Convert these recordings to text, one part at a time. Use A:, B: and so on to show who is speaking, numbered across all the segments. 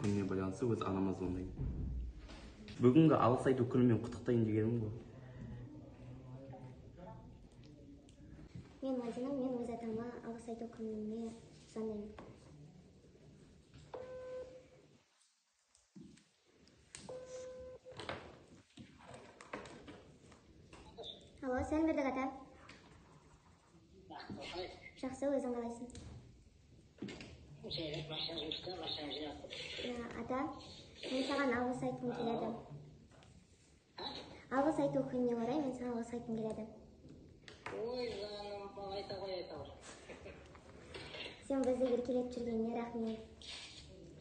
A: күніне байланысты өз анама звондаймын. Бүгінгі алғыс айту күнімен құттықтайын дегенім ғой.
B: Мен Мадина, мен өз атама алғыс айту күніне звондаймын. Алло, сәлем Бердік ата. Жақсы, өзің қалайсың? Ата, мен саған алғыс айтқым келеді. Алғыс айту күніне орай мен саған алғыс айтқым келеді.
C: Ой, жаным, айта ғой, айта ғой.
B: Сен бізді еркелетіп жүргеніне рахмет.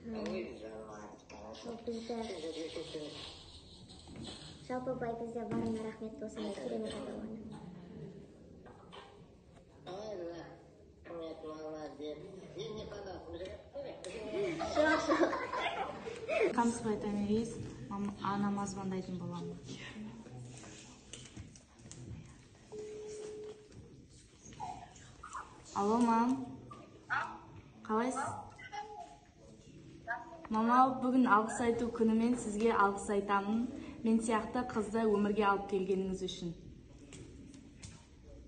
C: Ой, жаным,
B: бізді жалпы былай бізде барыңа рахмет, осындай керемет ата болғанына. Жоқ, жоқ.
D: Қамысбай Томирис, анама звондайтын боламын. Алло, мам. Қалайсыз? Мама, бүгін алғыс айту күнімен сізге алғыс айтамын. Мен сияқты қызды өмірге алып келгеніңіз үшін.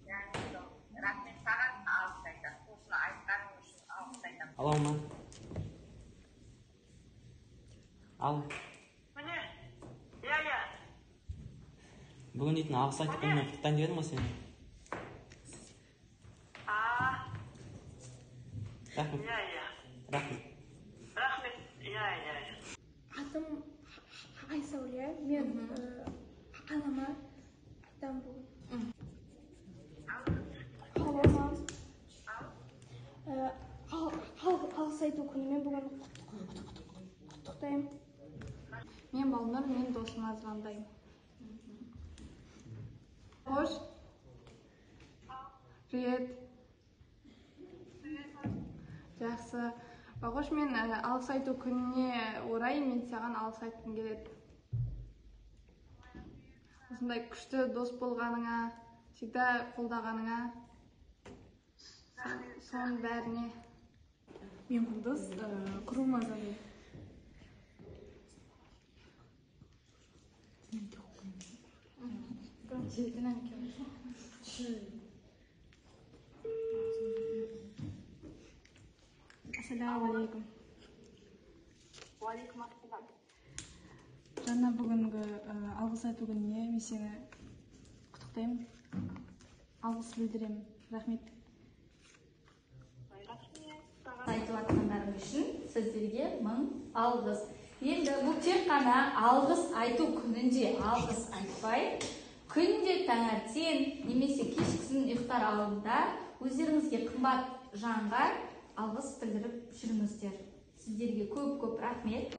E: Рахмет саған, алғыс айтамын. Осыны айтқаның үшін алғыс айтамын.
F: Алло, мам. Ал.
E: Міне. Иә, иә.
F: Бүгін дейтін алғыс айту күнімен құттықтайын деп едім ғой сені. Рахмет.
E: Иә, иә.
F: Рахмет.
E: Рахмет. Иә, иә.
G: Атым Айсәуле, мен анама айтамын бүгін. Алло, мам. Алғыс айту күнімен бүгін құттықтаймын.
H: Мен Балнұр, мен досыма звондаймын. Қош. Привет. Жақсы. Бағош, мен алғыс айту күніне орай мен саған алғыс айтқым келеді. Осындай күшті дос болғаныңа, всегда қолдағаныңа, соның бәріне.
I: Мен Құндыз, құрбыма звондаймын. Ассалаумағалейкум.
E: Уағалейкум ассалам.
I: Жанна, бүгінгі алғыс айту күніне мен сені құттықтаймын. Алғыс білдіремін. Рахмет.
J: Айтып жатқандарың үшін сіздерге мың алғыс. Енді бұл тек қана алғыс айту күнінде алғыс айтпай, күнде таңертең немесе кешкісін ұйықтар алдында өздеріңізге қымбат жанға алғыс білдіріп жүріңіздер. Сіздерге көп-көп рахмет.